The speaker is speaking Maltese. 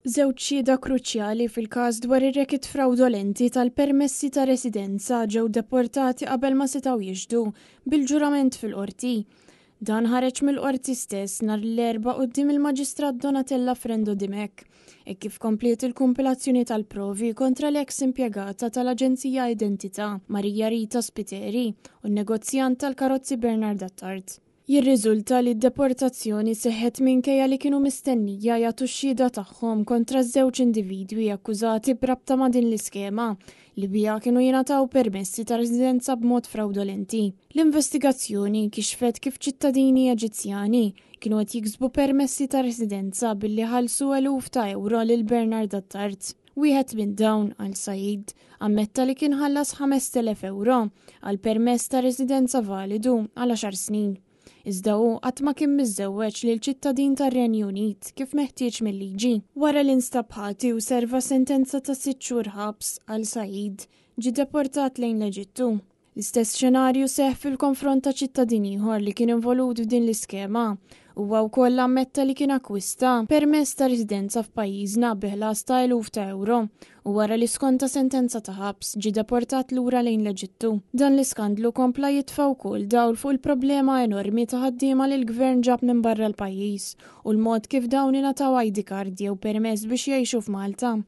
Żewġ xhieda kruċjali fil-każ dwar ir-racket frawdolenti tal-permessi ta' residenza ġew deportati qabel ma setgħu jixhdu bil-ġurament fil-Qorti. Dan ħareġ mill-Qorti stess nhar l-Erbgħa quddiem il-Maġistrat Donatella Frendo Dimech, hekk kif kompliet il-kumpilazzjoni tal-provi kontra l-eks impjegata tal-Aġenzija Identità, Maria Rita Spiteri, u n-negozjant tal-karozzi Bernard Attard. Jirriżulta li d-deportazzjoni seħħet minkejja li kienu mistennija jagħtu x-xhieda tagħhom kontra żewġ individwi akkużati b'rabta ma' din l-iskema li biha kienu jingħataw permessi ta' residenza b'mod frawdolenti. L-investigazzjoni kixfet kif ċittadini Eġizzjani kienu qed jiksbu permessi ta' residenza billi ħallsu eluf ta' ewro lil Bernard Attard. Wieħed minn dawn, Al Said, ammetta li kien ħallas 5,000 ewro għal permess ta' residenza validu għal għaxar snin. Iżda hu qatt ma kien miżżewweġ lil ċittadin tar-Renju Unit kif meħtieġ mil-liġi. Wara li nstab ħati u serva sentenza ta' sitt xhur ħabs, Al Said ġie deportat lejn l-Eġittu. L-istess xenarju seħħ fil-konfront ta' ċittadin ieħor li kien involut f'din l-iskema. Huwa wkoll ammetta li kien akkwista permess ta' residenza f'pajjiżna bi ħlas ta' eluf ta' ewro u wara li skonta sentenza ta' ħabs ġie deportat lura lejn l-Eġittu. Dan l-iskandlu kompla jitfa' wkoll dawl fuq il-problema enormi ta' ħaddiema li l-Gvern ġab minn barra l-pajjiż u l-mod kif dawn ingħataw ID card jew permess biex jgħixu f'Malta.